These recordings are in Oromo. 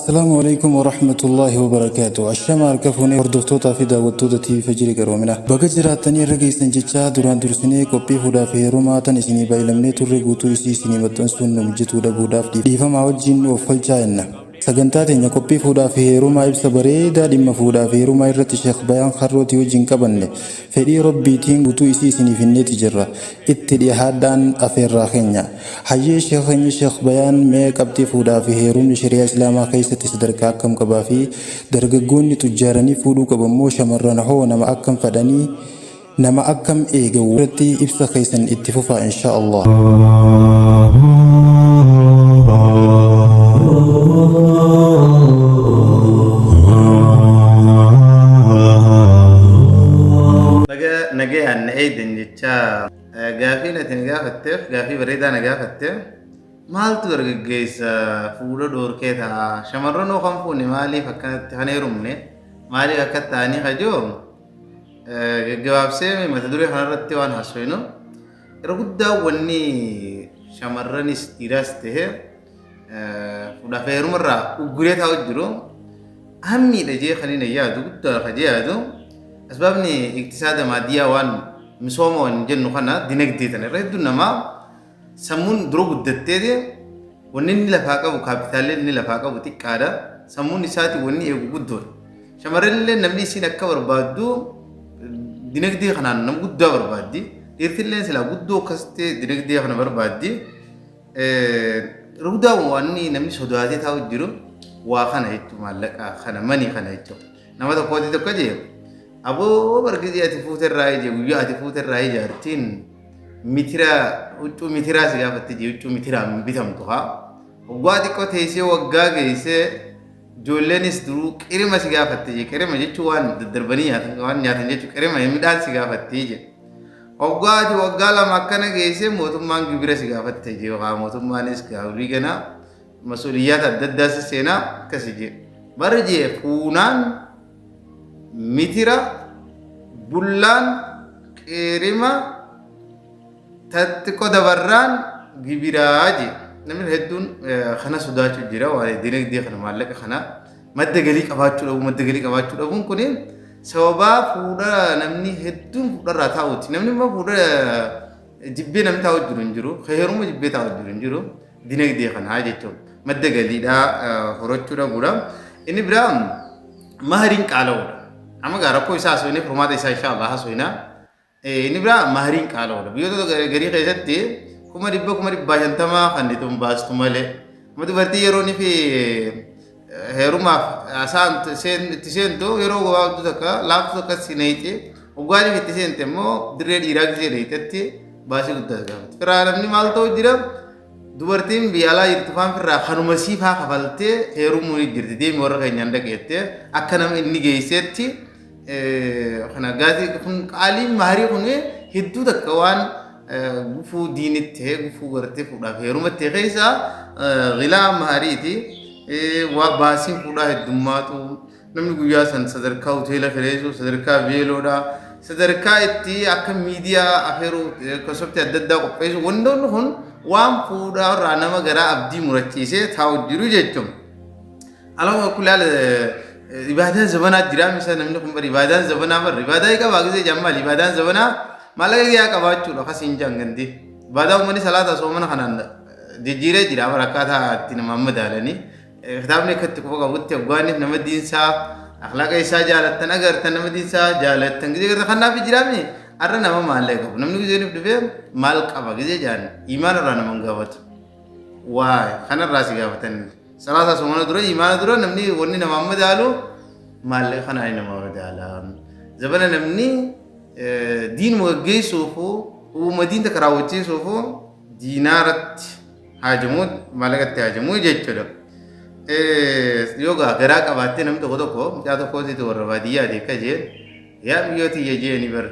Assalaamu Aleykum Warahmatullaahi Wabarakaatuh. Ashama harka fuunee hordoftootaa fi daawwattoota TV Fajrii Qaroominaa. Baga jiraattanii irra geessan jechaa duraan dursinee qophii fuudhaa fi heerumaa tan isinii baay'ilamnee turre guutuu isii isinii maxxansuun nu mijatuu dhabuudhaaf dhiifamaa wajjiin nu offalchaa jenna. Sagantaa teenya qophii fuudhaa fi heerumaa ibsa bareedaa dhimma fuudhaa fi heerumaa irratti Sheekh Bayaan Kharrootii wajjin qabanne fedhii Rabbiitiin guutuu isii isiniif finneeti jirra. Itti dhihaadhaan afeerraa keenya. Hayyee Sheekh keenya Sheekh Bayaan mee qabxii fuudhaa fi heerumni shari'aa Islaamaa keessatti sadarkaa akkam qabaa fi dargaggoonni tujjaaranii fuudhuu qaban moo shamarran hoo nama akkam fadhanii nama akkam eegan irratti ibsa keessan itti fufaa inshaa Allah. Baga nagayaan na eeydan jechaa Gaafiin ati na gaafatteef gaafii bareedaa na gaafatte. Maaltu dargaggeessa fuula dhoorkee ta'a? Shamarran hoo kan fuune maaliif akkanatti kan heerumne maaliif akka ta'anii kajoo gaggabaabsee mata duree kanarratti waan haasofnu irra guddaa wanni shamarranis dhiiraas ta'e fuudhaaf heerumarraa ugguree taa'u jiru hammiidha jee kan inni yaadu guddaa ka jee yaadu asbaabni iktisaada maadiyyaa waan misooma waan jennu kana dinagdee tana irra hedduun namaa sammuun dura guddatteeti wanni inni lafaa qabu kaapitaalli inni lafaa qabu xiqqaadha sammuun isaati wanni eegu guddoodha shamarran illee namni isiin akka barbaaddu dinagdee kanaan nama guddaa barbaaddi dhiirti illee silaa guddoo akkasitti dinagdee kana barbaaddi. Rugdaa wanni namni sodaatee taa'u jiru waa kana jechuudha maallaqa kana manii kana jechuudha. Nama tokkooti tokko jee aboo bargizii ati fuuterraa ije guyyaa ati fuuterraa ijaartiin mitira huccuu mitiraa si gaafatte jee huccuu mitiraan bitamtu haa. Waggaa xiqqoo teessee waggaa geessee ijoolleenis duruu qirima si gaafatte jee qirima jechuun waan daddarbanii nyaatan waan nyaatan jechuun qirima midhaan si gaafatte jee. Hoggaa ati waggaa 2 akkana geessee mootummaan gibira si gaafatte jee haa mootummaanis gaafii ganaa masuuliyyaata adda addaa si seenaa akkasi jee. Barri jee fuunaan mitira bullaan qeerima xiqqoo dabarraan gibiraa jee. Namni hedduun kana sodaachuu jira waa'ee dinagdee kana maallaqa kana. Madda galii qabaachuu dhabuu madda galii qabaachuu dhabuun kun sababaa fuudha namni hedduun fuudharraa taa'uuti. Namni immoo fuudha jibbee namni taa'u jiru hin jiru. Heeruma jibbee taa'u jiru hin jiru. Dinagdee kanaa jechuudha. Madda galiidhaa horachuu dhabuudha. Inni biraa mahariin qaala'uudha. Amma gaa rakkoo isaa haasofnee furmaata isaa inshaa Allah haasofnaa. Inni biraa mahariin qaala'uudha. Biyyoota garii keessatti 100,000 150,000 kan ittiin baastu malee. Amma dubartii yeroo inni fi heerumaaf asaan itti seentu yeroo gabaabduu takka laaftuu takka si nayxi. Waggaaniif itti seente immoo dirree dhiiraa gisee dhayxetti baasii guddaas gaafatti. Firaa namni maal ta'u jira dubartiin biyya alaa jirtu faan firraa kanuma siifaa kafaltee heerumuu ni jirti deemi warra keenyaan dhaqeettee akka nama inni geesseetti Kana gaazii kun qaaliin maharii kun hedduu takka waan gufuu diinitti ta'e gufuu gartee fuudhaaf heerumatti ta'e keessa gilaa mahariiti. Waa baasiin fuudhaa heddummaatu namni guyyaa san sadarkaa hoteela kireessuu sadarkaa veeloodhaa sadarkaa itti akka miidiyaa afeeruu konseptii adda addaa qopheessu wantoonni kun waan fuudhaa irraa nama garaa abdii murachiisee taa'u jiru jechuudha. Alama kulaal ibaadaan zabanaa jira misa namni kun bar ibaadaan zabanaa bar ibaadaa qabaa gisee jammaal ibaadaan zabanaa maallaqa giyyaa qabaachuudha kasiin jaan gandi ibaadaa uummanni salaata soomana kanaan jijjiiree jira bar akkaataa itti nama madaalanii kitaabni akka itti quba qabutti hoggaaniif nama diinsaa akhlaaqa isaa jaalattan agartan nama diinsaa jaalattan gisee gartan kanaaf jiraami har'a nama maallaqa qabu namni gisee nuuf dhufee maal qaba gisee jaan imaana irraa nama hin gaafatu waa kanarraa si gaafatan Salaata soomana dura imaana dura namni wanni namaa madaalu maallaqa kanaan nama madaala. Zabana namni diinuma gaggeessuufu uuma diin takka raawwachiisuufu diinaaratti haajamuu maallaqatti haajamuu jechuudha. Yoo garaa qabaattee namni tokko tokko mucaa tokkootiitu warra baadiyyaati akka jee yaa biyyoo tiyya jeeni bar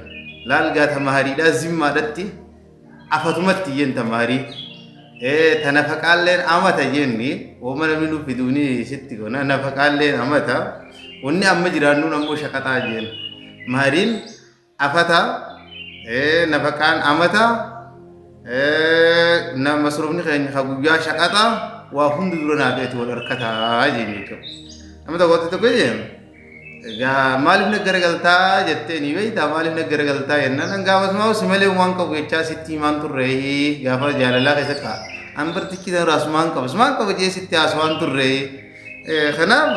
laal gaata mahariidhaa zimmaadhatti afatumatti jeen tamaarii ta nafaqaalleen amata jenni woma namni nu fiduuni sitti gona nafaqaalleen amata wanni amma jiraannuun ammoo shaqaxaa jeen mahariin afata nafaqaan amata masruufni keenya ka guyyaa shaqaxa waa hundi dura naa feeti wal harkataa jeen jechuudha. Nama tokkotti tokko jeen egaa maaliif na garagaltaa jettee ni beektaa maaliif na garagaltaa jennaan gaafasumaa si malee waan qabu jechaa sitti himaan turre gaafa jaalalaa keessa ka'a. An bartichi irraa sumaan qaba sumaan qaba jee sitti haasawaan turre. Kanaaf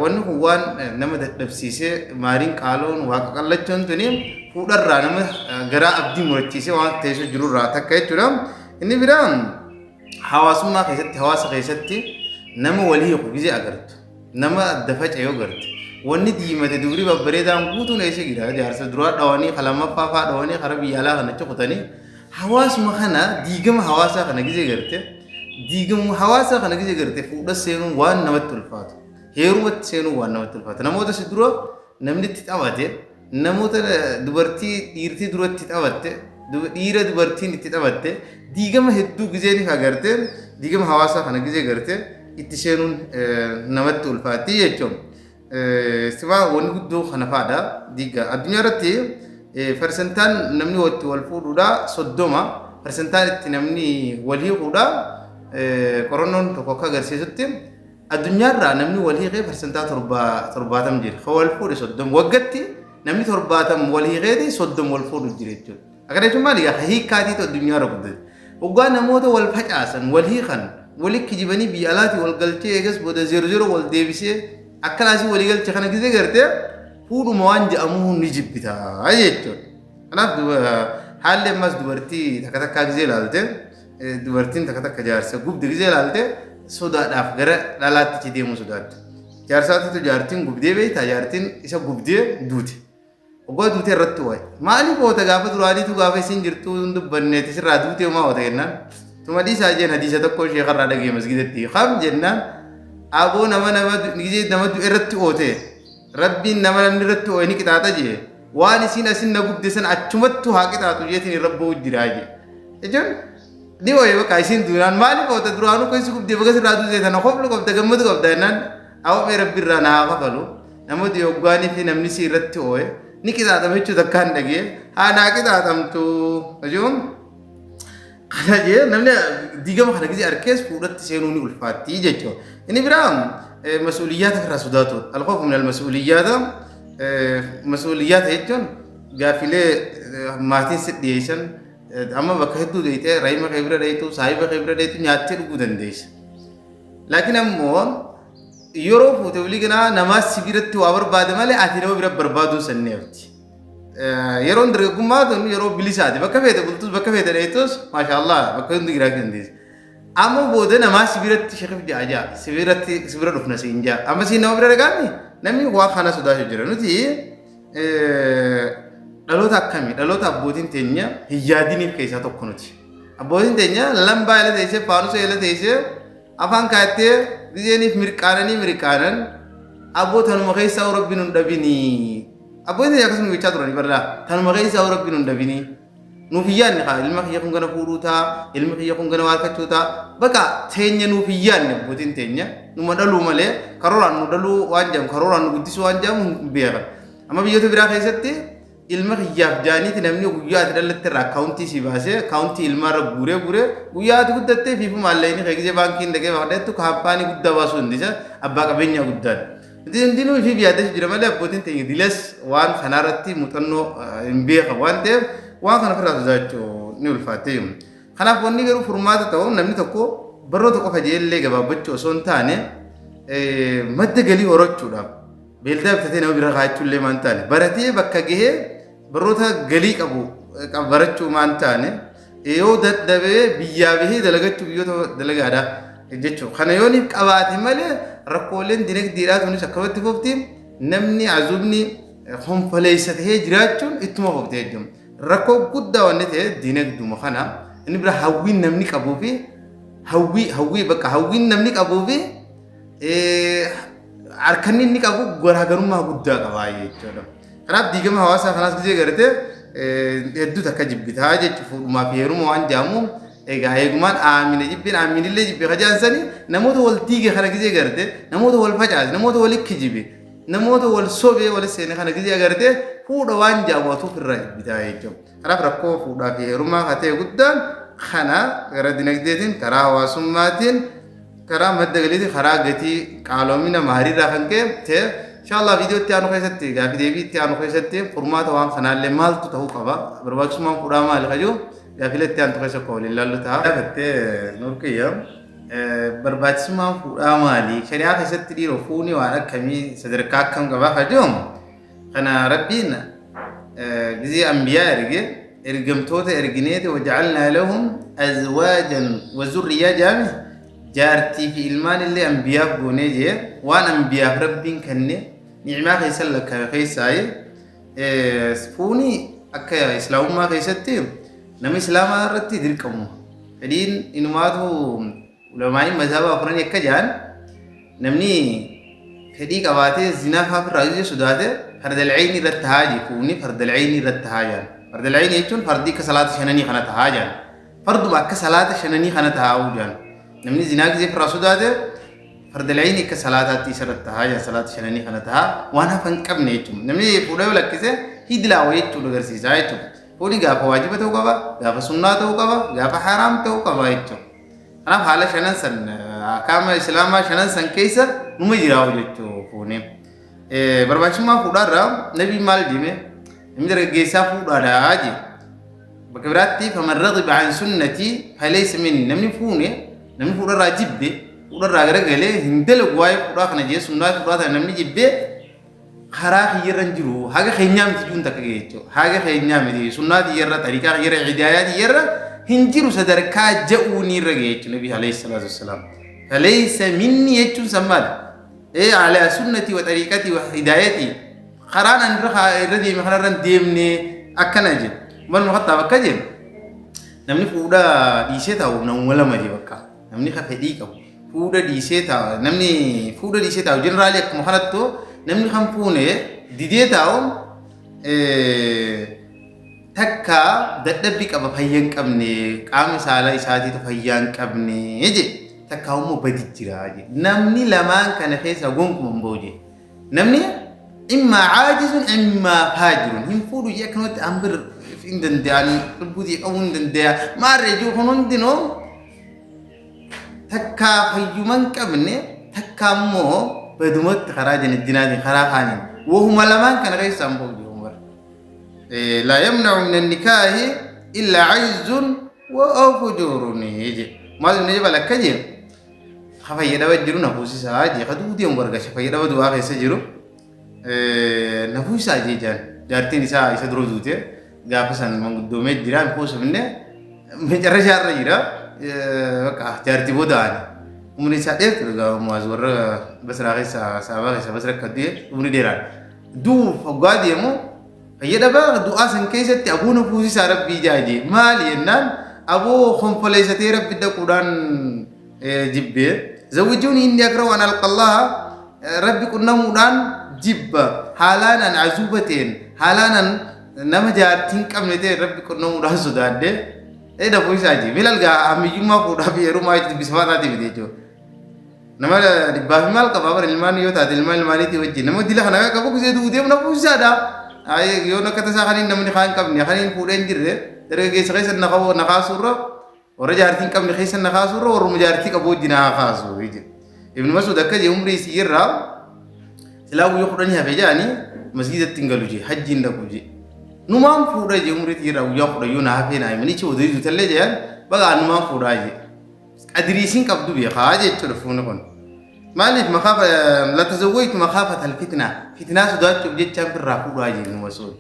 wanni kun waan nama dadhabsiisee maariin qaaloon waaqa qallachuun tuni fuudharraa nama garaa abdii murachiisee waan teessoo jirurraa takka jechuudha. Inni biraan hawaasummaa keessatti hawaasa keessatti nama walii hiiku gizee agartu nama adda faca'e yoo garte wanni diimate dubrii babbareedaan guutuun eessa jira jaarsa duraa dhawanii kalammaffaa faa dhawanii karaa biyya alaa kana cukutanii hawaasuma kana diigama hawaasaa kana gizee garte diigamu hawaasaa kana gizee garte fuudha seenuun waan namatti ulfaatu heerumatti seenuun waan namatti ulfaatu namoota si dura namni itti taphate namoota dubartii dhiirtii duratti taphatte dhiira dubartiin itti taphatte diigama hedduu gizeen agarte diigama hawaasaa kana gizee garte itti seenuun namatti ulfaatti jechuun. Sibaa wanni guddoo kana fa'aadha diiga addunyaa irratti parsantaan namni walitti wal fuudhuudha 30 parsantaan itti namni wal hiikuudha qorannoon tokko akka agarsiisutti addunyaarraa namni wal hiikee parsantaa 70 jira. Kan wal fuudhe 30 waggatti namni 70 wal hiikeeti 30 wal fuudhu jira jechuudha. Akkana jechuun maali gaa hiikkaatiitu addunyaarra guddate. Waggaa namoota wal facaasan wal hiikan wali kijibanii biyya alaatii wal galchee eegas booda zeero zeero wal deebisee akkanaasii walii galche kana gisee gartee fuudhuma waan jedhamu ni jibbita jechuudha. Kanaaf haalli ammas dubartii takka takkaa gisee ilaalte dubartiin takka takka jaarsa gubde gisee ilaalte sodaadhaaf gara dhalaatti deemuu sodaatti. Jaarsaatitu jaartiin gubdee beektaa jaartiin isa gubdee duute. Oggaa duutee irratti waa'e. Maaliif oota gaafa duraaniitu gaafa isin jirtu hin dubbanneeti sirraa duutee homaa oota jennaan. Tuma dhiisaa jeen hadiisa tokko ishee karraa dhagee masgidatti. Kam jennaan aboo nama nama gisee nama du'e irratti oote. Rabbiin nama namni irratti oo'e ni qixaaxa jee. Waan isiin asin na gubde sana achumattu haa qixaaxu jeetiin irra boo'u jiraa jee. Jechuun ni oo'e bakka isiin duunaan maaliif oota duraanuu keessa gubdee baga sirraa duutee tana koflu qabda gammadu qabda jennaan awwamee rabbi irraa na haa kafalu. Nama du'e hoggaanii fi namni si irratti oo'e ni qixaaxama jechuu takkaan dhagee haa naa qixaaxamtu jechuun kana jee namni diigama kana gisee arkees fuudhatti seenuu ni ulfaatti jechuudha. Inni biraa masuuliyyaata irraa sodaatu. Alkhawfu min almasuuliyyaata masuuliyyaata jechuun gaaffilee maatiin si dhiyeessan amma bakka hedduu deeytee raayima kee bira deeytu saahiba kee bira deeytu nyaattee dhuguu dandeessa. Laakiin ammoo yeroo fuute olii ganaa namaa si biratti waa barbaade malee ati nama bira barbaaduun sanni hafti. Yeroon dargaggummaa tun yeroo bilisaati. Bakka feete bultus bakka feete dheettus maashaallah bakka hundi jiraachuu dandeessa. Amma booda namaa si biratti shakif ja'a ja'a si biratti si bira dhufna siin ja'a. Amma siin nama bira dhagaami namni waa kana sodaachuu jira. Nuti dhaloota akkamii dhaloota abbootiin teenya hin yaadiniif keessaa tokko nuti. Abbootiin teenya lambaa ila teessee faanusa ila teessee afaan kaayattee gizeeniif mirqaananii mirqaanan aboo tanuma keessaa rabbi nun dhabinii. Abbootiin teenya akkasuma jechaa turanii barraa tanuma keessaa rabbi nun dhabinii. Nuuf hin yaadne kaa ilma kiyya kun gana fuudhuu ta'a ilmi kiyya kun gana waarkachuu ta'a bakka teenya nuuf hin yaadne abbootiin teenya numa dhaluu malee karooraan nu dhaluu waan jedhamu karooraan nu guddisuu waan jedhamu hin beekan. Amma biyyoota biraa keessatti ilma kiyyaaf jaaniiti namni guyyaa ati dhalatte irraa akkaawuntii si baasee akkaawuntii ilmaa irra guuree guuree guyyaa ati guddattee fiifu maallaqni kee gisee baankiin dhaqee baafadheettu kaampaanii guddaa baasuu dandeessa abbaa qabeenyaa guddaadha. Nuti hundinuu ifiif yaaddeessu jira malee abbootiin teenya dilas waan kanarratti muuxannoo hin beekan waan ta'eef waan kana ofirraa sodaachuu ni ulfaattee. Kanaaf wanni garuu furmaata ta'u namni tokko barnoota qofa jeellee gabaabbachuu osoo hin taane madda galii horachuudhaaf beeldaa bitatee nama bira kaa'achuu illee maan taane baratee bakka gahee barnoota galii qabu barachuu maan taane yoo dadhabee biyyaa bahee dalagachuu biyyoota dalagaadha jechuudha. Kana yoo ni qabaate malee rakkooleen dinagdeedhaa tunis akkamatti fufti namni azubni honfaleessa ta'ee jiraachuun ittuma fufte jechuudha. Rakkoo guddaa wanni ta'e dinagduma kana inni bira hawwiin namni qabuu fi hawwii hawwii bakka hawwiin namni qabuu fi harkanni inni qabu garaagarummaa guddaa qaba jechuudha. Kanaaf diigama hawaasaa kanaas gisee gartee hedduu takka jibbitaa jechuudha fuudhumaa fi heeruma waan jedhamu egaa eegumaan aamina jibbiin aaminillee jibbe kajaansanii namoota wal diige kana gisee gartee namoota wal facaase namoota wal kijibe namoota wal sobee wal seene kana gisee agartee fuudha waan jedhamu atuuf irraa jibbitaa jechuudha. Kanaaf rakkoo fuudhaa fi heerumaa kan ta'e guddaan kana gara dinagdeetiin karaa hawaasummaatiin Karaa madda galiiti, karaa gatii qaaloomina mahariirraa kan ka'e ta'e. Inshallah, viidiyoo itti aanu keessatti, gaafii deebii itti aanu keessatti, furmaata waan kanaallee maaltu ta'uu qaba, barbaachisummaan fuudhaa maali kajuu, gaafiilee itti aantu keessa akka waliin ilaallu ta'a. Gaafattee Nurqiyya, barbaachisummaan fuudhaa maali? Shari'aa keessatti dhiiroo fuuni waan akkamii, sadarkaa akkam qabaa kajuu kana, Rabbiin gizee anbiyaa erge, ergamtoota ergineeti, waja'alnaa lahum azwaajan wa zurriyyaa jaame, jaartii fi ilmaan illee anbiyaaf goonee jee. Waan anbiyaaf Rabbiin kenne ni'imaa keessan lakkaa'e keessaayi fuuni akka islaamummaa keessatti nama islaamaa irratti dirqamu. Fedhiin inumaatu ulamaa'iin mazhaba afuranii akka jedhan, namni fedhii qabaatee zinaa faaf irraa yoo sodaate fardal cayni irratti tahaa jee. Fuuni fardal cayni irratti tahaa jedhan. Fardal cayni jechuun fardii akka salaata shananii kana tahaa jedhan, farduma akka salaata shananii kana tahaa'uu jedhan. Namni zinaa gisee irraa sodaate fardal cayni akka salaataatti isa irratti tahaa jedhan, salaata shananii kana tahaa, waan hafa hin qabne jechuudha. Namni fuudhee yoo lakkise hidlaawa jechuudha agarsiisaa jechuudha. Fuuni gaafa waajiba ta'uu qaba, gaafa sunnaa ta'uu qaba, gaafa haraam ta'uu qaba jechuudha. Kanaaf haala shanan san, akaama islaamaa shanan san keessa numa jiraa'u jechuu fuuni. Barbaachisummaa fuudhaarraa nabiin maal jime? Namni dargaggeessaa fuudhaadhaa je. Bakka biraatti, faman ragiba an sunnatii falaysa minni. Namni fuune, namni fuudharraa jibbe, fuudharraa garagalee hin dalagu waa'ee fuudhaa kana jee, sunnaa fuudhaa tana namni jibbe karaa kiyyarra hin jiru, haga keenyaa miti juun takka jechuudha. Haga keenyaa miti, sunnaa tiyyarra, tariiqaa kiyyarra, hidaayaa tiyyarra hin jiru sadarkaa ja'uun irra ga'e jechuudha nabi alayhi salaatu wassalaam. Falaysa minni jechuun san maali? Ee, alaa sunnatii wa tariiqatii wa hidaayatii, karaan ani irra deeme kanarra hin deemne akkana jedhe. Umar ibn Khattaab akka jedhe, namni fuudha dhiisee taa'u namuma lama jedhe. Bakka namni ka fedhii qabu fuudha dhiisee taa'u, namni fuudha dhiisee taa'u jeneraalii akkuma kanattu, namni kan fuune didee taa'u takka dadhabbi qaba, fayya hin qabne, qaamni saala isaatiitu fayyaa hin qabne jedhe, takka immoo badi jira jedhe. Namni lamaan kana keessaa gonkumaa hin bahu jedhe. Namni immaa caajizun immaa faajirun hin fuudhu jee akkanumatti hambir hin danda'an, lubbuutii qabuu hin danda'a maarree jiru kun hundinuu takkaa fayyuma hin qabne, takkaa immoo badumatti karaa janajjinaatiin karaa kaaniin, wahuma lamaan kana keessaa hin bahu jiru Umar. Laa yamna'u min annikaahi illaa cajzun wa fujuurun jedhe. Maal ibn Jabal akka jee, ka fayyadama jiru na fuusisaa jee, ka du'uu deemu bargasha fayyadama du'aa keessa jiru na fuusisaa jee jaan. Jaartiin isaa isa dura duute, gaafa san manguddoomee jira, hin fuusifne, macarrashaa irra jira. Bakka jaartii booda ani umri isaa dheertu dhugaa. Muwaaz warra Basraa keessa, saabaa keessa Basra akka du'e umri dheeraan du'uuf hoggaa deemu fayyadama du'aa san keessatti aboo na fuusisaa rabbii jaajee maali jennaan, aboo konfoleessatee rabbi dhaquudhaan jibbee, zawwijuun inni akrahu an alqallaha, rabbi qunnamuudhaan jibba, haalaan an azuuba ta'een, haalaan an nama jaartii hin qabne ta'een rabbi qunnamuudhaan sodaadhe ee na fuusisaa jee. Milal gaa hammiyyummaa fuudhaa fi heerumaa jechuun dubbisamaa taatee miti jechuudha. Nama dhibbaa fi maal qabaa bara, ilmaan yoo taate ilmaan ilmaaniitii wajjin nama dila kana qabu gisee du'uu deemu na fuusisaadha. Yoo akka tasaa kaniin namni kaan qabne, kaniin fuudhee hin jirre, dargaggeessa keessa na kaasuurra, warra jaartii hin qabne keessa na kaasuurra, warruma jaartii qabu wajjin haa kaasu jedhe. Ibn Mas'ud akka jee, umrii isii irraa silaa guyyaa 10 hafe jedhanii masgiidatti hin galu jee, hajji hin dhaqu jee. Numaan fuudha jee, umrii irraa guyyaa 10 yoo na hafee naa himanii chi oduu duutallee jedhan, baga numaan fuudhaa jee. Qadirii isiin qabdu beekaa jechuudha fuuni kun. Maaliif makaafa la tazawwaytu makaafata alfitnaa, fitnaa sodaachuuf jechaan firraa fuudhaa jee Ibn Mas'ud.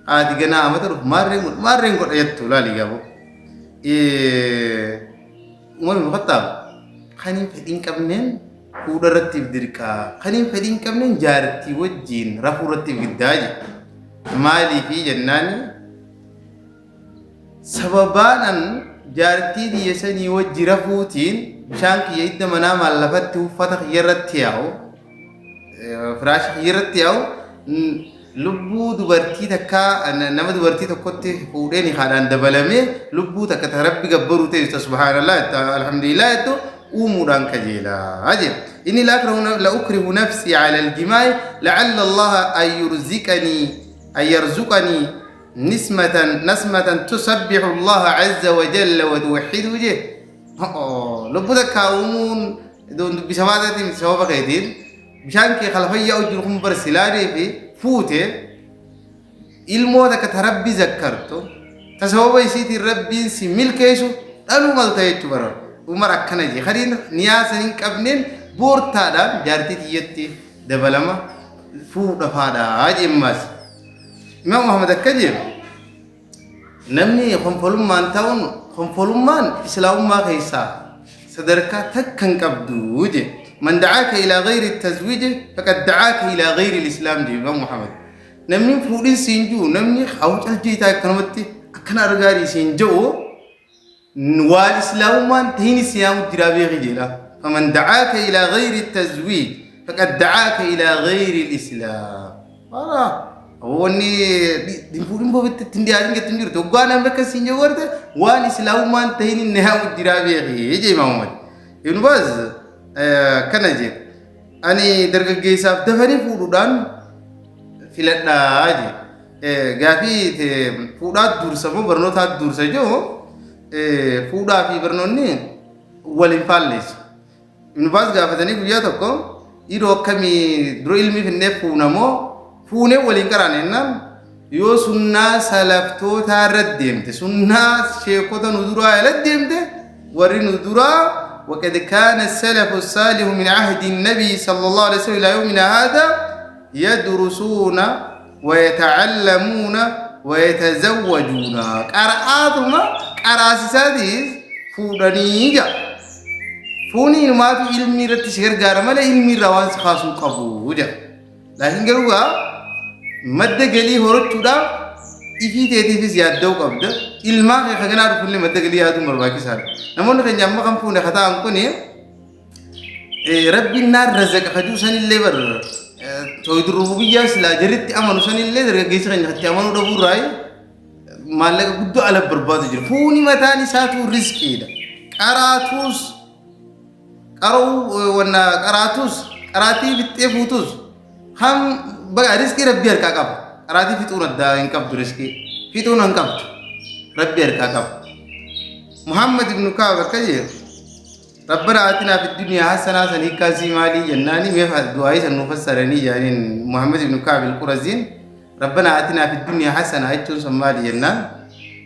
Haati ganaa amata dhufu maarreen godha maarreen godha jettu laali gabu. Umar ibn Khattaab kaniin fedhii hin qabneen fuudha irratti if dirqaa, kaniin fedhii hin qabneen jaartii wajjiin rafuu irratti if giddaa jedhe. Maaliifi jennaani, sababaan an jaartii tiyya sanii wajji rafuutiin bishaan kiyya hidda manaa maal lafatti uffata kiyya irratti yaa'u, firaasha kiyya irratti yaa'u, lubbuu dubartii takkaa nama dubartii tokkotti fuudhee nikaadhaan dabalamee lubbuu takka ta rabbi gabbaruu ta'e, ta subhaanallah jettu, alhamdulillah jettu uumuudhaan kajeelaa jedhe. Inni la ukrihu nafsii ala aljimaa'i la'alla Allaha an yurziqanii an yarzuqanii nismatan nasmatan tusabbihu Allaha azza wa jalla wa tuwahhidu jedhe. Lubbuu takkaa uumuun dubbisa baataatiin sababa keetiin bishaan kee kala fayyaa jiru kun bar silaadee fi fuute ilmoo takka ta Rabbi zakkartu ta sababa isiitiin Rabbiin si milkeessu dhaluu malta jechuu bara. Umar akkana jee kaniin niyaa san hin qabneen boortaadhaan jaartii tiyyatti dabalama fuudha faadhaa jemmaas. Imaam Muhammad akka jee namni konfolummaan ta'uun konfolummaan islaamummaa keessaa sadarkaa takka hin qabdu je. Man dacaaka ilaa gayri tazwiiji faqad dacaaka ilaa gayri lislaam je Imaam Muhammad. Namni fuudhin siin jiru, namni hawucal jeetaa akkanumatti akkana argaarii siin jiru, waan islaamummaan tahin islaamu jiraa beeki jedha. Faman dacaaka ilaa gayri tazwiij faqad dacaaka ilaa gayri lislaam. Wanni fuudhin boobitti ittiin dhiyaatin jettu hin jirtu. Waggaa namni akkas siin jiru warte waan islaamummaan tahin inni haamu jiraa beeki jee Imaam Ahmad. Ibn Baaz kana jee. Ani dargaggeessaaf dafanii fuudhuudhaan filadhaa jee. Gaafii fuudhaa dursa moo barnootaa dursa jiru, fuudhaa fi barnoonni wal hin faalleessu. Ibn Baaz gaafatanii guyyaa tokko, yeroo akkamii dura ilmi finnee fuuna moo fuunee waliin qaraane jennaan, yoo sunnaa salaftootaa irra deemte, sunnaa sheekota nu duraa irra deemte, warri nu duraa وقد كان السلف الصالح من عهد النبي صلى الله عليه وسلم إلى يومنا هذا يدرسون ويتعلمون ويتزوجون، قرآتما قراسساتيس fuudhanii jaa. Fuuni inumaatu ilmi irratti si gargaara malee ilmi irraa waan si kaasuu qabu jedha. Laakiin garuu gaa madda galii horachuudhaaf ifii teetiifis yaadda'uu qabda. Ilmaan kee kaganaa dhufullee madda galii yaaduun barbaachisaadha. Namoonni keenya amma kan fuune ka ta'an kuni Rabbiin naan razaqa kajuu sanillee bar tooyidu rububiyyaa silaa jarritti amanu sanillee dargaggeessi keenya itti amanuu dhabuu irraa maallaqa guddoo ala barbaadu jira. Fuuni mataan isaatu rizqiidha. Qaraatus qara'uu wanna qaraatus qaraatii fixxee fuutus ham baga rizqii Rabbii harkaa qaba. Qaraatii fixuun addaa hin qabdu, rizqii fixuun hin qabdu, Rabbii harkaa qaba. Muhammad ibn Kaab akka jedhu, "ربنا آتنا في الدنيا حسنة" san hiikkaan sii maalii jennaani, mee du'aayii san nuu fassaranii jaaniin. Muhammad ibn Kaab al-Quraziin "ربنا آتنا في الدنيا حسنة" jechuun sun maali jennaan,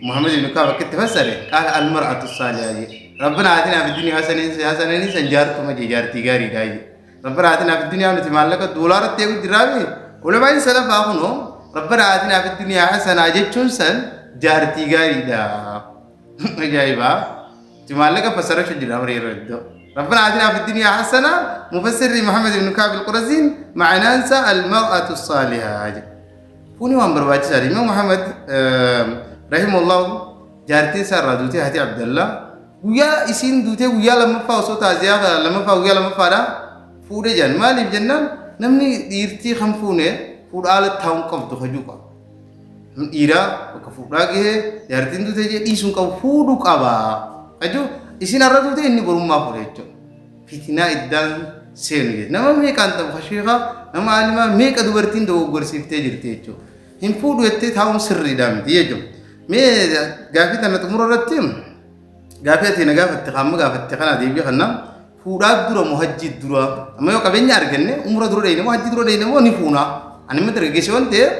Muhammad ibn Kaab akkitti fassare, قال المرأة الصالحة je. "ربنا آتنا في الدنيا حسنة" حسنة san jaartuma je, jaartii gaariidha je. "ربنا آتنا في الدنيا" nuti maallaqa doolaaratti eegu jirraami. Ulamaan salafaa kunoo "ربنا آتنا في الدنيا حسنة" jechuun san jaartii gaariidha. Ajaa'ibaa. Maallaqa fassarachuu jira amri yeroo iddoo. "ربنا آتنا في الدنيا حسنة" مفسر محمد بن كعب القرزين معناه المرأة الصالحة. Kuni waan barbaachisaadha. Imaam Muhammad رحمه الله jaartiin isaa irraa duutee, haati Abdallah, guyyaa isiin duutee guyyaa lammaffaa osoo taaziyaa lammaffaa guyyaa lammaffaadha fuudhee jiran. Maaliif jennaan, namni dhiirtii kan fuune fuudha ala taa'uun qabdu hajuu qaba. Dhiiraa bakka fuudhaa gahee jaartiin duutee jee dhiisuun qabu, fuudhuu qaba. Hajuu isin har'a duutee inni borummaa fuudhe jechuudha. Fitinaa iddaan seenu jedhe. Nama meeqaan ta'u kasheekaa nama alimaa meeqa dubartiin dogoggorsiiftee jirti jechuudha. Hin fuudhu jettee taa'uun sirriidha miti jechuudha. Mee gaafii tana xumura irratti gaafii ati na gaafatte qaama gaafatte kana deebii kana, fuudhaa dura moo hajjii dura? Amma yoo qabeenya arganne umra dura dheeyne moo hajjii dura dheeyne moo ni fuuna? Ani immoo dargaggeessa waan ta'eef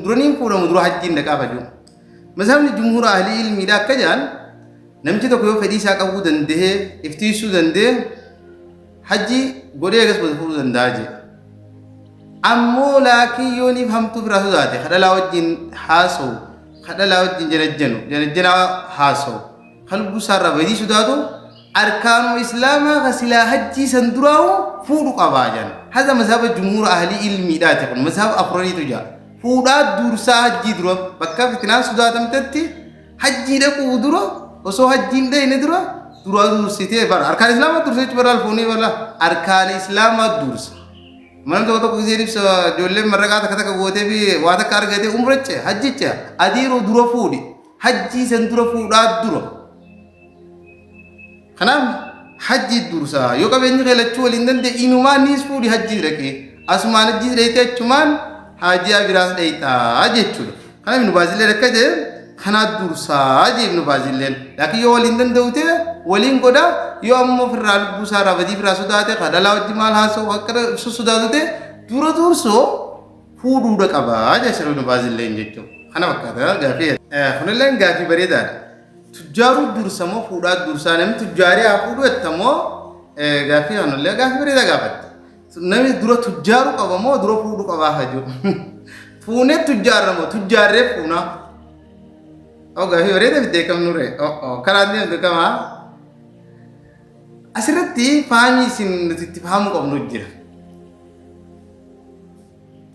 dura ni fuudhamu, dura hajjiin dhaqaa faju. Mazhabni jumhuura ahlii ilmiidha akka jedhan, namtichi tokko yoo fedhii isaa qabuu danda'ee iftiisuu danda'e hajjii godhee eegas booda fuudhuu danda'a jedhe. Ammoo laakiin yoo niif hamtuu biraa sodaate, kadhalaa wajjin haasa'u, kadhalaa wajjin janajjanu janajjanaa haasa'u, kan lubbuu isaarraa badii sodaatu, arkaanuma islaamaa ka silaa hajjii san duraa'u fuudhu qabaa jedhan. Haza mazhaba jumhuura ahlii ilmiidhaati, kun mazhaba afuraniitu jira. Fuudhaa dursaa hajjii dura, bakka fitinaan sodaatamtetti hajjii dhaquu dura, osoo hajjiin dhayne dura dura dursitee bara arkaan islaamaa dursa jechuudha. Bara alfuunii bara arkaan islaamaa dursa. Mana tokko tokko gisee ibsa ijoolleen marraqaa takka takka gootee fi waa takka argatee umrache hajjicha adiiroo dura fuudhi, hajjii san dura fuudhaa dura. Kanaaf hajjii dursa. Yoo qabeenyi kee lachuu waliin danda'e inumaan niis fuudhi, hajjii dhaqee asumaan hajjii dhayitee achumaan haajiyaa biraas dhayitaa jechuudha. Kanaaf nu baasilee akka jedhe Kanaa dursaa jee Ibnu Baazilleen. Laakiin yoo waliin danda'u ta'e waliin godha, yoo ammoo ofirraa lubbuu isaa irraa badii irraa sodaate, ka dhalaa wajji maal haasa'u akka ibsu sodaatu ta'e, dura dursoo fuudhuudha qaba jee Sheekh Ibnu Baazilleen jechuudha. Kana fakkaata gaafii. Kunilleen gaafii bareedaadha. Tujjaaruu dursa moo fuudhaa dursaa? Namni tujjaaree haa fuudhu jetta moo? Gaafii kanallee gaafii bareedaa gaafatte. Namni dura tujjaaruu qaba moo dura fuudhuu qabaa haa jiru? Fuunee tujjaarra moo tujjaarree fuunaa? Oh, gaafii bareeda fiddee kam nure? Oh, oh, karaan deemtu kamaa? Asirratti faamii isin nuti itti fahamuu qabnu jira.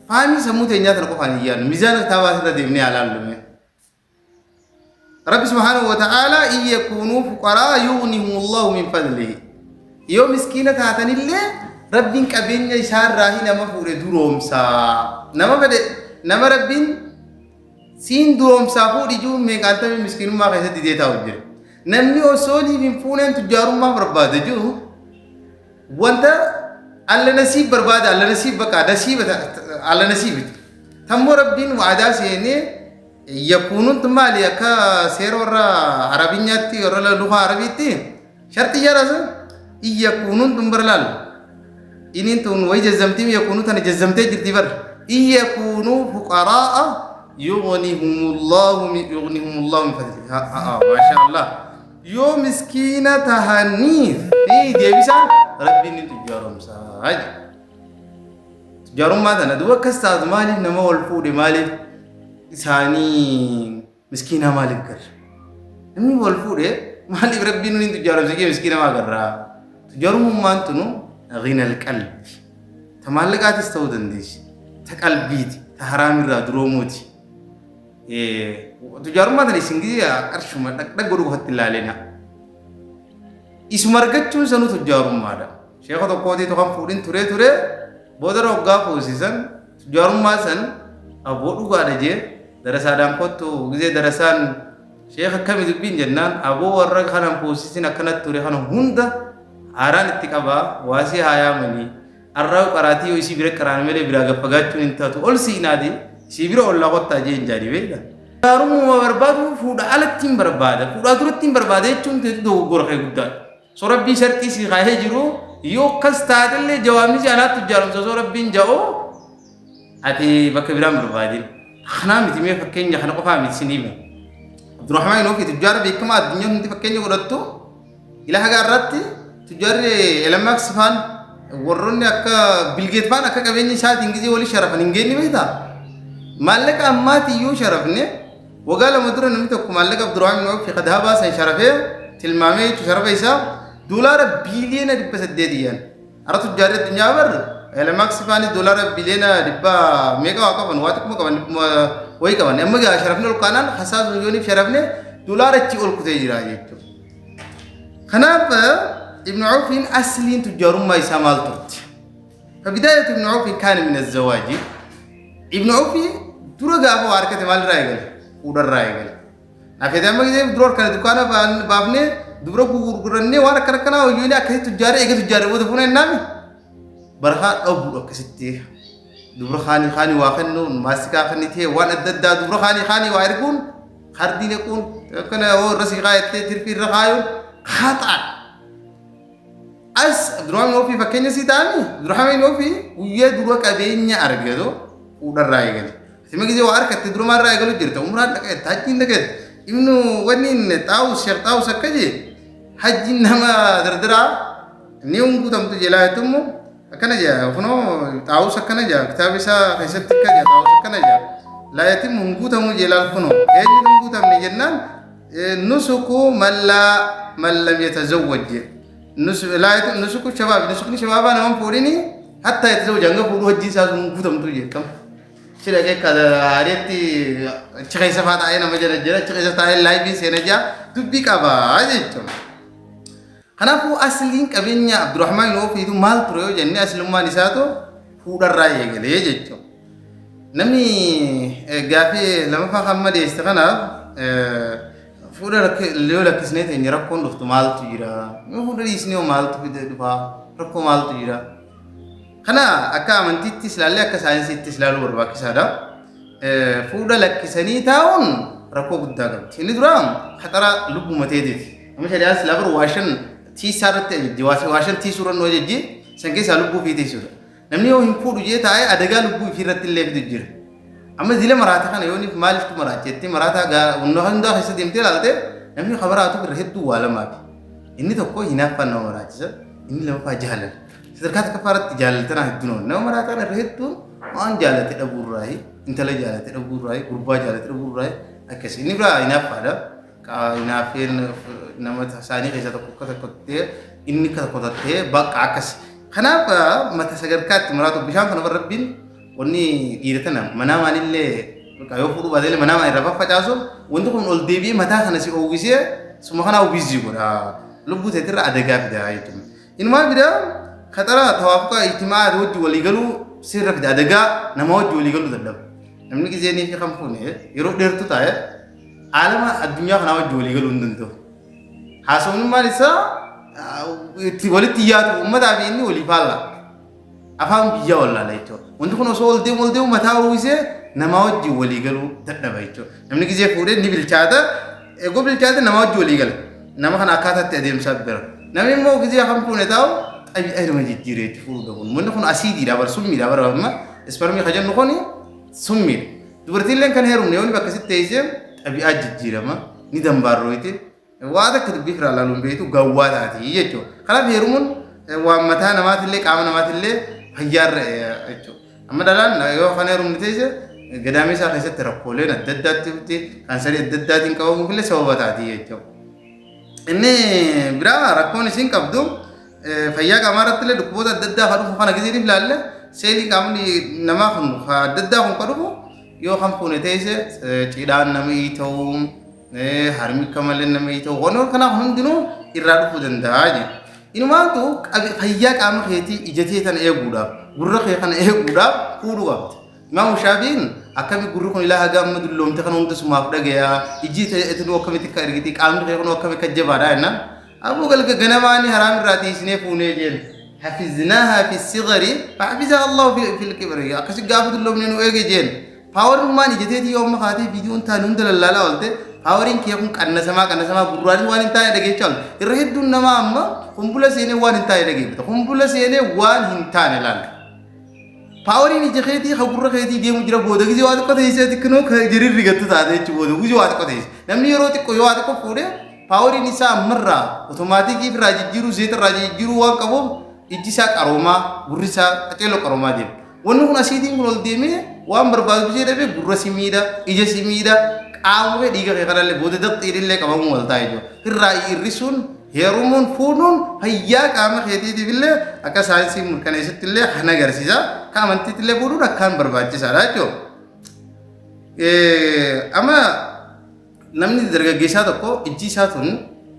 Faamii sammuu teenyaa tana qofaan hin yaadnu. Mizaana kitaabaa asirra deemnee haa laallu mee. Rabbi subhaanahu wa ta'aalaa in yakuunuu fuqaraa yughnihumullahu min fadlihi. Yoo miskiina taatanillee Rabbiin qabeenya isaarraa hin nama fuudhe duroomsa. Nama fedhe nama Rabbiin siin duroomsaa fuudhi jiru meeqaantamii miskiinummaa keessatti didee taa'u jira. Namni osoo niif hin fuuneen tujjaarummaa barbaada jiru wanta alla nasiib barbaada, alla nasiib baqa nasiiba, alla nasiibiti. Tammoo Rabbiin waadaa seenee yakuunuun tun maali? Akka seera warra Arabinyaatti, warra lukaa Arabiitti sharxii yaada sun yakuunuun tun bara laal iniin tun wayi jazzamtiin yakuunuu tana jazzamtee jirti bar. In yakuunuu fuqaraa'a yughnihumullahu min fadlihi. Maasha Allah, yoo miskiina tahanii fi deebisaan Rabbiin ni tujjaaromsaa jedhe. Tujjaarummaa tana duuba akkas taatu maaliif nama wal fuudhe, maaliif isaanii miskiinaa maaliif garra? Namni wal fuudhe maaliif Rabbiin nuyi tujjaaromsa jee miskiina maa garraa? Tujjaarummaan tunu ghinal qalbi. Ta maallaqaatis ta'uu dandeessi. Ta qalbiiti. Ta haraamirraa duroomuuti. Tujaarummaa tana isin gizee qarshuma dhaqdhaq godhu qofatti ilaalina. Isuma argachuun sanuu tujaarummaadha. Sheeka tokkootiitu kan fuudhin turee ture booda hoggaa fuusisan tujaarummaa san aboo dhugaadha jee darasaadhaan kottu. Gizee darasaan sheeka akkami dubbiin jennaan, aboo warra kanan fuusisin akkanatti ture, kana hunda haaraan itti qabaa, waasii haa yaamanii arraa qaraatii yoo isii bira qaraan malee biraa gaffagaachuun hin taatu, ol siinaati isii bira ollaa kottaa jee hin jaani beekta. Gaarummaa barbaadu fuudha alatti hin barbaada, fuudhaa duratti hin barbaada jechuun teetu dogoggora kee guddaadha. So Rabbii sharxii sii kaahee jiru yoo akkas taatellee jawaabni si anaatti tujjaarumsa osoo Rabbiin ja'u ati bakka biraan barbaadin. Kanaa miti, mee fakkeenya kana qofaa miti sinii hima. Abdurrahmaan Ofii tujjaara beekamaa addunyaa hundi fakkeenya godhattu ila haga irratti tujjaarri Elon Musk faan, warroonni akka Bill Gates faan akka qabeenya isaatiin gizee walii sharafan hin geenye beektaa? Maallaqa ammaati iyyuu sharafne, waggaa 2 dura namni tokko maallaqa Abdurrahmaan Ofii kadahabaa san sharafee tilmaamee jechuun sharafa isaa $800 biliyoona iyyan. Har'a tujjaarri addunyaa bar Elon Musk faanis $100 biliyoona meeqa waa qaban, waa xiqquma qaban, wayii qaban. Amma gaa sharafni ol kaanaan hasaasu yooniif sharafne doolaara achii ol kutee jira jechuudha. Kanaaf Ibn Awfiin asliin tujjaarummaa isaa maal turte? فبداية ابن عوف كان من الزواج. Ibn Awfi dura gaafa waa argate maalirraa eegale? Fuudharraa eegale. Naafeetee amma gisee dura harkaan dukkaana baafnee dubra gurgurannee waan akkana akkanaa hojii akkasitti tujjaaree eega tujjaaree booda fuuna jennaami. Barakaa dhabuudha akkasitti. Dubra kaanii kaanii waa kennuun, maastikaa kennitee, waan adda addaa dubra kaanii kaanii waa erguun, kardii naquun, akkana hoo irra sii kaayattee tirfii irra kaayuun haxaadha. As Abdurrahmaan Ofii fakkeenya sii ta'ami. Abdurrahmaan Ofii guyyaa dura qabeenya argatu fuudharraa eegale. Sima gisee waa harkatte dura maalirraa eegalu jirta? Umraan dhaqeetta, hajjiin dhaqeetta. Ibnu wanni Xaawus, Sheekh Xaawus akka jee hajjiin nama dardaraa ni hunguutamtu jelaa jettummoo akkana jaa, kunoo Xaawus akkana jaa, kitaaba isaa keessatti akka jaa, Xaawus akkana jaa. Laa yatimu hin guutamuu jeelaal, kunoo eenyutu hin guutamne jennaan, nusuku man laa man lam yatazawwaj jee. Nusuku shabaab, nusukni shabaabaa naman fuudhini hatta yatazawwaj, hanga fuudhuu hajjiin isaa sun hin guutamtu jee kam. Achi dhaqee haareetti achi keessa faa taa'ee nama jala jira, achi keessa taa'ee laayivii seena jaa dubbii qabaa jechuudha. Kanaafuu asliin qabeenya Abdurrahmaan Oofiitu maal ture yoo jenne, aslummaan isaatu fuudharraa eegalee jechuudha. Namni gaafii lamaffaa kan madeesse kanaaf, fuudha yoo lakkisnee teenye rakkoon dhuftu maaltu jira? Yoo fuudha dhiisnee hoo maaltu fide dhufaa? Rakkoo maaltu jira? Kana akka amantiittis ilaallee akka saayinsiittis ilaaluu barbaachisaadha. Fuudha lakkisanii taa'uun rakkoo guddaa qabdi. Inni dura khaxara lubbuma teetiiti. Amma shari'aan silaa bar waa shan tiisaa irratti ajajji. Waa shan tiisuu irra nu ajajji. San keessaa lubbuu fi tiisuudha. Namni yoo hin fuudhu jee taa'ee adagaa lubbuu ifii irratti illee fidu jira. Amma zila maraata kana yooniif maaliiftu maraacheetti maraataa gaa hundaa keessa deemtee ilaalte namni kabaraatu irra hedduu waa lamaafi. Inni tokko hinaaffaan nama maraachisa. Inni lamaffaa jaalala. Sadarkaa tokkoffaa irratti jaalala tanaa hedduu nama. Nama maraataan irra hedduun waan jaalate dhabuurraayi, intala jaalate dhabuurraayi, gurbaa jaalate dhabuurraayi akkasi. Inni biraa hinaaffaadha. Hinaaffeen nama isaanii keessaa tokko akka tokko ta'ee inni akka tokko ta'ee bakka akkas. Kanaaf mata sadarkaatti maraatu bishaan kana rabbiin wanni dhiira tana manaa maalillee yoo fuudhuu baatellee manaa maal irraa faffacaasu wanti kun ol deebi'ee mataa kana si oowwisee suma kanaa oowwisii godha. Lubbuu teetirra adagaa fida jechuudha. Inumaa fida khaxara tawaafuqa ijtimaa wajji walii galuu sirra fida adagaa nama wajji walii galuu dadhaba. Namni gizeenii fi kan fuune yeroo dheertu taa'e aalama addunyaa kanaa wajji walii galuu hin danda'u. Haasawummaan isaa itti walitti yaadu uummataa fi inni walii faalla. Afaan biyyaa wallaala jechuudha. Wanti kun osoo ol deemu ol deemu mataa uwwisee namaa wajjin walii galuu dadhaba jechuudha. Namni gizee fuudhee ni bilchaata. Eeguu bilchaate namaa wajjin walii gala. Nama kana akkaataa itti adeemsaa bira. Namni immoo gizee kan fuune taa'u xabi'a nama jijjiiree itti fuudhuu dhabuun. Wanti kun asiidiidha bara summiidha bara amma isparmii kan jennu kun summiidha. Dubartiilleen kan heerumne yoo bakka sitti teessee xabi'aa jijjiirama ni dambaarrooyti. Waa takka dubbii firaa laaluun beektu gawwaa taati jechuudha. Kanaaf heerumuun waan mataa namaatillee qaama namaatillee fayyaarra jechuudha. Amma dhalaan yoo kan heerumne teesse gadaamii isaa keessatti rakkooleen adda addaatti dhufti kaansarii adda addaatiin qabamuuf illee sababa taati jechuudha. Inni biraa rakkoon isiin qabdu fayyaa qaamaa irratti illee dhukkuboota adda addaa kan dhufu kana gizeetiif ilaalle seelii qaamni namaa kun adda addaa kun kan dhufu yoo kan fuune teesse cidhaan nama ta'uu harmi akka malee nama ta'uu waan kanaaf hundinuu irraa dhufuu danda'a jedhu. Inumaatu fayyaa qaama keetii ija tee tana eeguudhaaf gurra kee kana eeguudhaaf fuudhuu qabda. Imaamu Shaafiin akkami gurri kun ilaa haga amma dulloomte kana hunda sumaaf dhagayaa ijji tee akkamitti akka ergiti qaamni kee kun akkamitti akka jabaadha jennaan. Aboo galga ganamaani haraam irraa tiisinee fuunee jeen. Hafiznaaha fi sigari fahafizaha Allahu fil kibri akkasi gaafa dulloomne nu eege jeen. Paawarummaan ija teetii yoo amma kaatee viidiyoon taane hunda lallaalaa oolte paawariin kee kun qannasamaa qannasamaa gurraanis waan hin taane dhageechaa oolte. Irra hedduun namaa amma kumbula seenee waan hin taane dhageeffata. Kumbula seenee waan hin taane laala. Paawariin ija keetii ka gurra keetii deemu jira booda gizee waa xiqqoo teessee xiqqinoo ka jirirri gattu taate jechuudha booda gizee waa xiqqoo teesse. Namni yeroo xiqqoo yoo waa xiqqoo fuudhee paawariin isaa ammarraa otomaatikii irraa jijjiiruu zeeta irraa jijjiiruu waan qabuuf ijji isaa qaroomaa gurri isaa qaceeloo qaroomaa deema. Wanni kun asiitiin kun ol deemee waan barbaadu ishee dhabee gurra si miidha, ija si miidha, qaama kee dhiiga kee kanallee booda daqxiin qabamuu wal ta'a jechuudha. Irraa hir'isuun heerumuun fuudhuun fayyaa qaama keetiitiif illee akka saayinsii mirkaneessutti illee kan agarsiisa. Akka amantiitti illee fuudhuun akkaan barbaachisaadha jechuudha. Amma namni dargaggeessaa tokko ijji isaa tun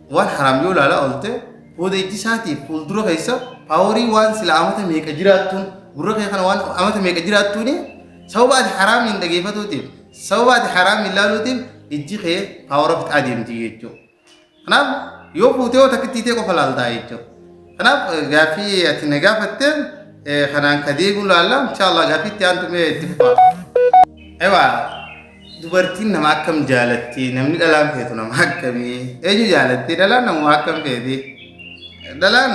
waan haraam yoo ilaalaa oolte booda ijji isaatiif fuuldura keessa paaworii waan sila amata meeqa jiraattuun gurra kee kana waan amata meeqa jiraattuuni sababa ati haraamiin dhageeffatuutiif sababa ati haraamiin ilaaluutiif ijji kee paawara fixaa deemti jechuudha. Kanaaf yoo fuutee yoo takkitti ta'e qofa laaltaa jechuudha. Kanaaf gaaffii ati na gaafatte kanaan ka deebi'u laalla inshaallah gaaffii itti aantu mee itti fufaa. Ewa dubartiin nama akkam jaalatti namni dhalaan feetu nama akkamii eenyu jaalatti dhalaan nama akkam feeti dhalaan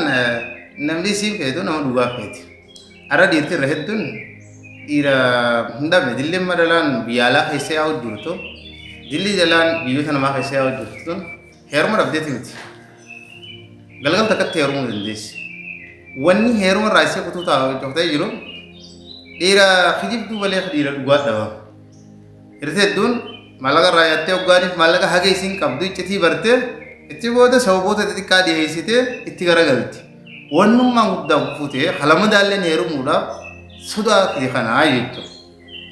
namni isiin feetu nama dhugaa feeti. Har'a dhiirti irra hedduun dhiira hin dhabne dilli amma dhalaan biyya alaa keessa yaa'u jirtu dilli dhalaan biyyoota namaa keessa yaa'u jirtu tun heeruma dhabdeeti miti. Galgal takkatti heerumuu dandeessi. Wanni heeruma irraa isee kutuu ta'ee jiru dhiira kijibduu malee dhiira dhugaa dhaba. Hirti hedduun maallaqa irraa nyaattee hoggaaniif maallaqa haga isiin qabdu iccitii bartee itti booda sababoota xixiqqaa dhiyeessitee itti garagalti. Wannummaan guddaa gufuu ta'e halama daalleen heerumuudhaaf sodaa kanaa jechuudha.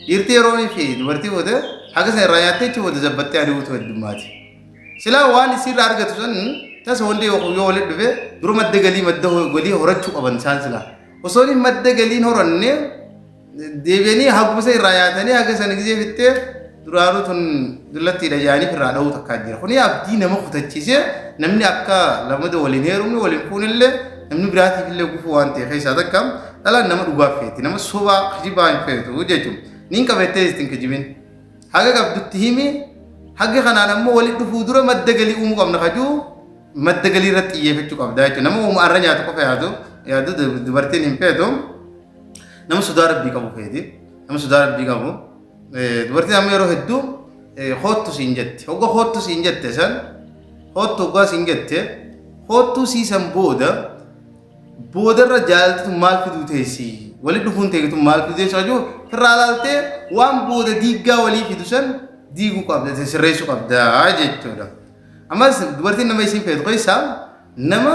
Dhiirti yeroo fi dubartii booda haga sana irraa nyaattee achi booda zabbattee ari'uutu heddummaati. Silaa waan isiirraa argatu sun tasa wanti yoo walitti dhufe dura madda galii madda galii horachuu qaban isaan silaa. Osoo inni madda galiin horanne deebi'anii haguma isa irraa nyaatanii haga sana gizee fixxee duraanuu tun dullattiidha jaaniif irraa dha'uu takkaa jira. Kuni abdii nama kutachiisee namni akka lamada waliin heerumne waliin fuunillee namni biraatiif illee gufuu waan ta'e keessaa takka dhalaan nama dhugaa feeti nama sobaa kijibaa hin feetu jechuudha. Niin qabattee ittiin kijibin. Haga qabdutti himi Haga kanaan ammoo walitti dhufuu dura madda galii uumuu qabna kajuu madda galii irratti xiyyeeffachuu qabda jechuudha. Nama uuma arra nyaatu qofa yaadu yaadu dubartiin hin feetu. Nama sodaa rabbii qabu feeti. Nama sodaa rabbii qabu. Dubartiin amma yeroo hedduu hoottu siin jetti. Hogga hoottu siin jette san hoottu hoggaa siin jette hoottuu sii san booda boodarra jaalalti tun maal fiduu teessi walitti dhufuun teessi tun maal fiduu teessi hajuu firraa laaltee waan booda diiggaa walii fidu san diiguu qabda sirreessuu qabda jechuudha. Ammas dubartiin nama isiin feetu keessaa nama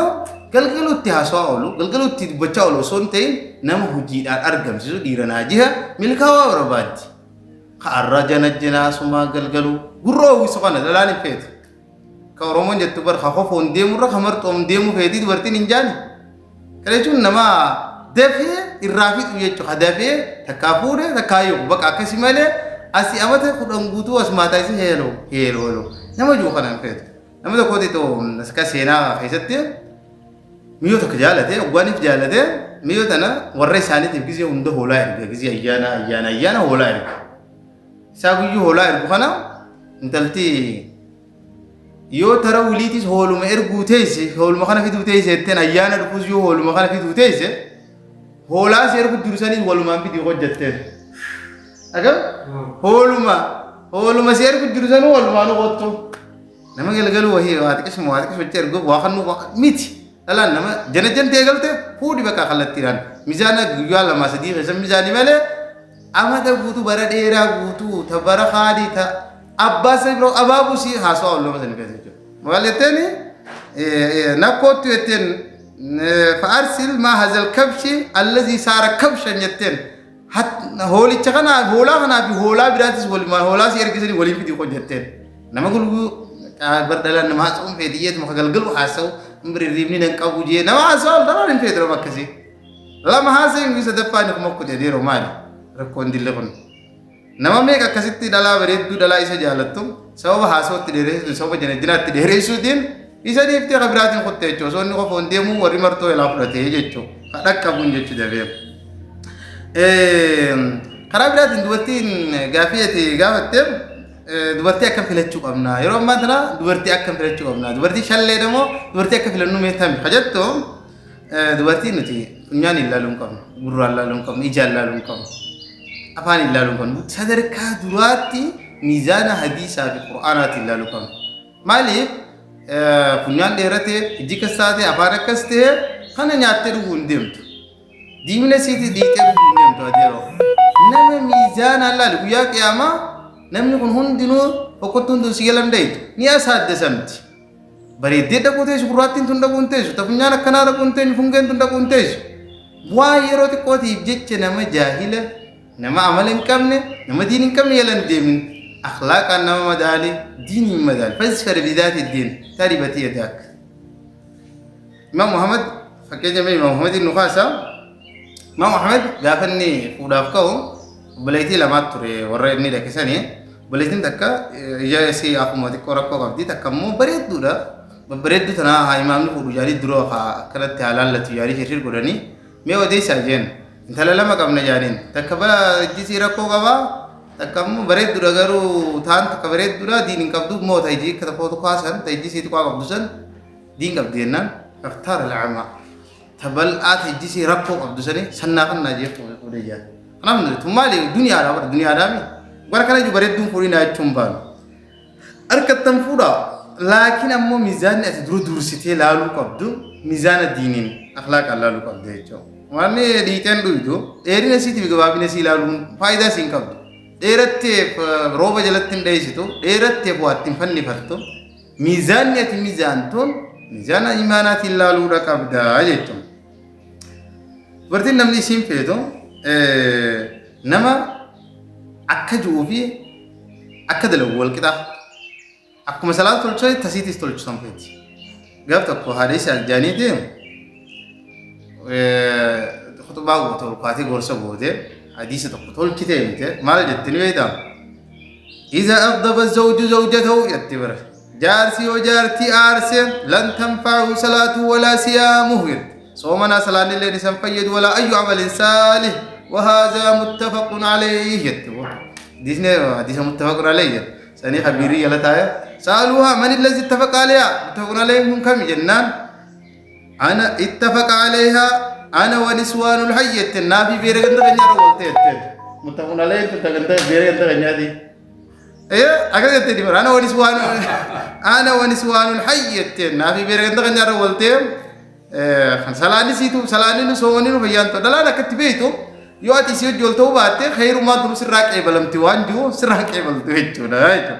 galgaluutti haasawaa oolu galgaluutti dubbachaa oolu osoo hin ta'in nama hojiidhaan argamsiisu dhiira naajiha milkaa'aa barbaaddi. Ka arra jana janaa sumaa galgaluu gurra uwwisu kana dhalaan hin feetu. Ka Oromoon jettu bar ka kofoon deemurra ka marxoon deemu feetii dubartiin hin jaani. Kana jechuun nama dafee irraa fixu jechuudha. Ka dafee takkaa fuudhee takkaa hiiku bakka akkasii malee asii amata 10 guutuu as maataa isii heeloo heeloo heeloo nama jiru kana hin feetu. Nama tokkooti akka seenaa keessatti miyyoo tokko jaalate oggaaniif jaalate miyyoo tana warra isaaniitiif gizee hunda hoolaa erga gizee ayyaana ayyaana ayyaana hoolaa erga. Isaa guyyuu hoolaa ergu kana intalti yoo tara wiliitis hooluma erguu teesse hooluma kana fiduu teesse jetteen ayyaana dhufus yoo hooluma kana fiduu teesse hoolaas ergu dursanii walumaan fidii hojjetteen. Agam hooluma hooluma si ergu dursanii walumaan qottu. Nama galgaluu wahii waa xiqqisuma waa xiqqisuma jettee erguuf waa kannuu waa miti. Dhalaan nama jana jantee galte fuudhi bakka kallattiidhaan mizaana guyyaa lamaa sadii keessa mizaanii malee amata guutuu bara dheeraa guutuu ta bara haadii ta abbaa isa biroo abaabuu sii haasawaa olloma sanii keessa jechuudha. Maal jetteeni nakkoottu jetteen fa'arsil maa hazal kabshi allazii saara kabshan jetteen hoolicha kanaa hoolaa kanaa fi hoolaa biraatis walumaan hoolaa si ergisanii waliin fidii qoon jetteen. Nama gulguu bar dhalaan nama haasa'uun feetiyyeetuma ka galgalu haasa'u hirriibni nan qabu jee nama haasa'u dhalaan hin feetu nama akkasii. Lama haasa'in guyyaa sadaffaa inni kuma kudha adeeroo maali rakkoon dille kun. Nama meeqa akkasitti dhalaa bareedduu dhalaa isa jaalattu sababa haasawatti dheeressuutiin sababa janajjinaatti dheeressuutiin isa dhiiftee ka biraatiin kutte jechuudha. Osoo inni qofa hin deemuu warri martoo ilaa fudhatee jechuudha. Ka dhaqqabuun jechuu dafee. Karaa biraatiin dubartiin gaaffii ati gaafatte dubartii akkam filachuu qabna? Yeroo ammaa tana dubartii akkam filachuu qabna? Dubartii shallee moo dubartii akka filannu mee tami? Ka jettu dubartii nuti funyaan ilaaluu hin qabnu, gurraan ilaaluu hin qabnu, ijaan ilaaluu hin qabnu, afaan ilaaluu hin qabnu. Sadarkaa duraatti miizaana hadiisaa fi qur'aanaatiin ilaaluu qabna. Maaliif funyaan dheeratee, ijji akkas taate, afaan akkas ta'e kana nyaattee dhuguu hin deemtu. Diimina isiitii dhiitee dhuguu hin deemtu adeeroo. Nama miizaanaan laali guyyaa qiyaamaa namni kun hundinuu fokkottuun tun si jalan dhayitu ni asaaddasamti. Bareeddee dhaquu teessu gurraattiin tun dhaquu hin teessu ta funyaan akkanaa dhaquu hin teenyu fungeen tun dhaquu hin teessu. Waan yeroo xiqqootiif jecha nama jaahila nama amala hin qabne nama diin hin qabne jala hin deemin. Akhlaaqaan nama madaali diiniin madaali. Fasfar bidaati diin taribati yadaak. Imaam Muhammad fakkeenya mee Imaam Muhammadiin nu kaasa. Imaam Ahmed gaafa inni fuudhaaf ka'u obboleettii lamaatu ture warra inni dhaqqisanii. Obboleettiin takka ija isii akkuma xiqqoo rakkoo qabdi takka immoo bareedduudha. Babbareedduu tanaa haa imaamni fuudhu jedhanii dura haa akkanatti haa laallatu jedhanii shirshir godhanii mee odeessaa jeen intala lama qabna jedhaniin takka bara ijji isii rakkoo qabaa takka immoo bareedduudha garuu taan takka bareedduudha diin hin qabdu immoo ta ijji akka tokko tokko san ta ijji isii xiqqoo qabdu san diin qabdi jennaan faktaara la'amaa. Ta bal'aa ta ijji isii rakkoo qabdu sani sannaa kannaa jee fuudhee jaa. Kanaaf nuti tun maali duniyaadha bara duniyaadhaa mi. Bara kana iyyuu bareedduun fuudhinaa jechuun baanu. Harkattan fuudhaa laakiin ammoo miizaanni ati dura dursitee laaluu qabdu miizaana diiniin akhlaaqaan laaluu qabdu jechuudha. Waan dhiiteen dhuydu dheerina isiitiif gabaabina isii ilaaluun faayidaa isiin qabdu. Dheeratteef rooba jalatti hin dheessitu dheeratteef waa ittiin fannifattu. Miizaanni ati miizaantuun miizaana imaanaatiin laaluudha qabda jechuudha. Dubartiin namni isiin feetu nama akka ji'uu fi akka dalagu wal qixa. Akkuma salaata tolchan tasiitis tolchisan feeti. Gaaf tokko haadha isaa jaaniiti khutbaa goote ol kaatee gorsa goote hadiisa tokko tolchitee himte maal jette ni beektaa? Iza aghdaba zawju zawjatahu jetti bara. Jaarsi yoo jaartii aarse lan tanfa'u salaatu walaa siyaamuhu jetti. Soomanaa salaanni illee isan fayyadu walaa ayyu amalin saalih wahaazaa muttafaqun alayhi jetti. Hadiisni hadiisa muttafaqun alayhi jetti. Sanii kabiirii jala taa'e. Sa'aluuhaa man allazi ittafaqa alayhaa muttafaqun alayhi kun kami jennaan ana ittafaqa alayhaa ana wa niswaanul hayy jetteen naafii beera ganda keenyaa irra oolte jetteen muttafaqun alayhi tun ta ganda beera ganda keenyaati. Akkas jettee dibara ana wa niswaanul ana wa niswaanul hayy jetteen naafii beera ganda keenyaa irra oolte. Kan salaanni siitu salaanni nu soomanii nu fayyaan ta'u dhalaan akkatti beektu yoo ati isii wajji ol ta'uu baatte kheyrumaa tunu sirraa qeebalamti waan jiru sirraa qeebaltu jechuudha jechuudha.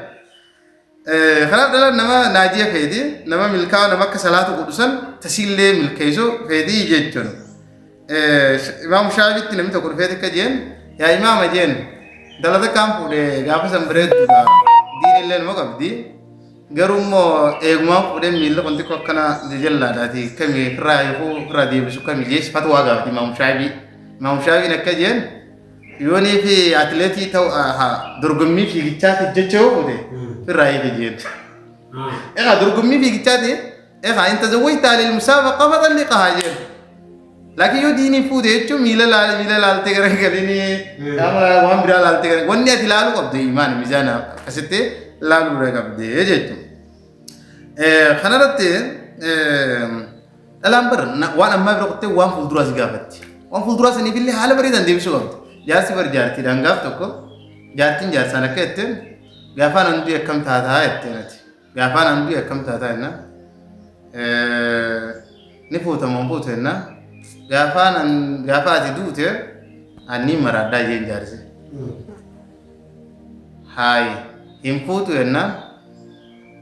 Kanaaf dhalaan nama naajiya feeti nama milkaa'aa nama akka salaata godhu san tasiillee milkeessu feeti jechuudha. Imaam Shaafiitti namni tokko dhufeeti akka jeen yaa imaama jeen dhala takkaan fuudhe gaafa san bareedduudha diinillee nama qabdi. Garuu immoo eegumaan fuudhee miilli kun xiqqoo akkana jajallaadhaati kami ofirraa hiikuu ofirraa deebisu kami jees fatwaa gaafate Imaam Shaafi'i. Imaam Shaafi'iin akka jeen yoonii fi atileetii ta'u dorgommii fiigichaatiif jecha yoo fuute ofirraa hiiki jeen. Egaa dorgommii fiigichaati egaa in tazawwajta lil musaabaqa faxalliqahaa jeen. Laakiin yoo diinii fuute jechuun miila laal miila laaltee gara galinii qaama waan biraa laaltee gara wanni ati laaluu qabdu imaan mizaana akkasitti laaluudha qabde jechuudha. Kanarratti dhalaan bar waan ammaa bira kuttee waan fuulduraa si gaafatti. Waan fuulduraa saniif illee haala bareedaan deebisuu qabdi. Jaarsi bar jaartiidhaan gaaf tokko jaartiin jaarsaan akka jetteen gaafaan an du'e akkam taataa jetteen ati. Gaafaan an du'e akkam taataa jennaan ni fuuta moo hin fuutu jennaan gaafaan an gaafa ati duute an niin maraadhaa jeen jaarsi. Haayi hin fuutu jennaan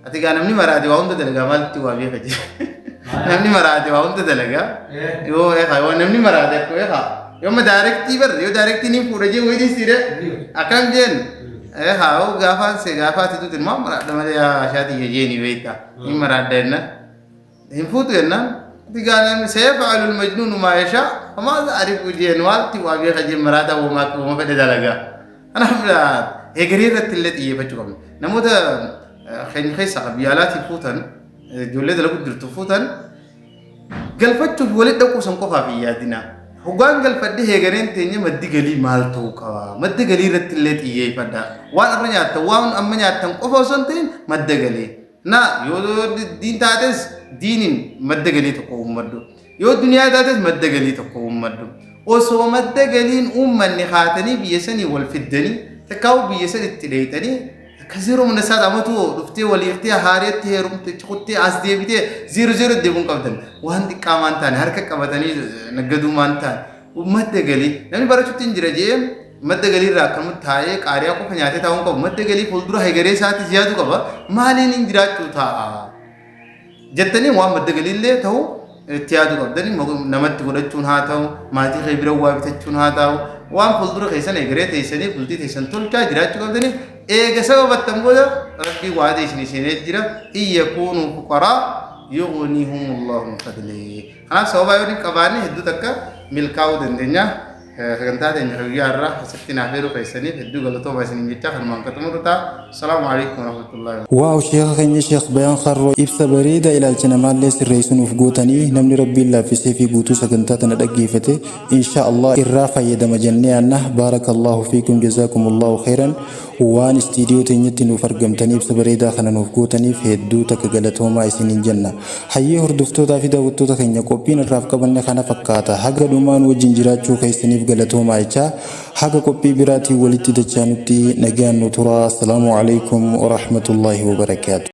ati gaa namni maraate waa hunda dalagaa maalitti waa beeka jee. Namni maraate waa hunda dalagaa yoo eegaa yoo namni maraate akkoo eegaa yoo ma daarektii bar yoo daarektii niin fuudha jee wayii dhiisiire akkam jeen. Ee haa gaafaan se gaafa ati duute maa maraadha malee yaa shaati jeeni beekta. Hin maraadha jenna. Hin fuutu jenna. Ati gaanaan sayafa'alu majnuunu maa yashaa famaa ta'arifu jeen waalti waa beeka jeen maraata uumaa uuma fedhe dalagaa. Kanaaf egeree irratti illee xiyyeeffachuu qabna. Namoota keenya keessaa biyya alaatii fuutan ijoollee dalagu jirtu fuutan Galfachuuf walitti dhaquu san qofaaf hin yaadinaa. Hoggaan galfadhe heegareen teenya maddi galii maal ta'uu qaba? Madda galii irratti illee xiyyeeffadhaa. Waan arra nyaattan, waan amma nyaattan qofa osoo hin ta'in madda galii. Na yoo diin taates diiniin madda galii tokko uummadhu. Yoo duniyaa taates madda galii tokko uummadhu. Osoo madda galiin uummanne kaatanii biyya sanii wal fiddanii takkaa'uu biyya san itti dheeyxanii Akka zeeroo mana isaa amatu dhuftee waliiftee haareetti heerumte kuttee as deebitee zeero zeero deemuun qabdan waan xiqqaa maan taane harka qabatanii naggaduu maan taane madda galii namni barachuutti hin jira jee madda galii irraa akkamatti taa'ee qaariyaa qofa nyaatee taa'uun qabu madda galii fuuldura hegeree isaatti yaadu qaba maaliin hin jiraachuu taa'a. Jettanii waan madda galiillee ta'u itti yaaduu qabdanii namatti godhachuun haa ta'u maatii kee bira waa bitachuun haa ta'u waan fuuldura keessan egeree teessanii bultii teessan tolchaa jiraachuu qabdanii eega sababattan booda rabbii waada isin seenee jira in yakuunuu fuqaraa yughnihumullahu min fadlihi. Kanaaf sababaa yoo hin qabaanne hedduu takka milkaa'uu dandeenya. Sagantaa teenya guyyaa har'aa asitti naaf eeruu keessaniif hedduu galatoomaa isiniin jechaa kanumaan ka xumurru ta'a. Assalaamu alaikum warahmatullahi. Waaw sheekha keenya sheekh Bayaan Kharroo ibsa bareedaa ilaalcha namaallee sirreessu nuuf gootanii namni rabbiin laaffisee fi guutuu sagantaa tana dhaggeeffate insha Allah irraa fayyadama jennee yaanna baarakallahu fiikum jazaakumullahu khairan waan istiidiyoo teenyatti nuuf argamtanii ibsa bareedaa kana nuuf gootaniif hedduu takka galatoomaa isiniin jenna Hayyee hordoftootaa fi daawwattoota keenya qophiin har'aaf qabanne kana fakkaata. Haga dhumaa nu wajjin jiraachuu keessaniif galatoomaa jechaa haga qophii biraatiin walitti dachaanutti nagaan nu turaa. Assalaamu alaikum warahmatullaahi wabarakaatu.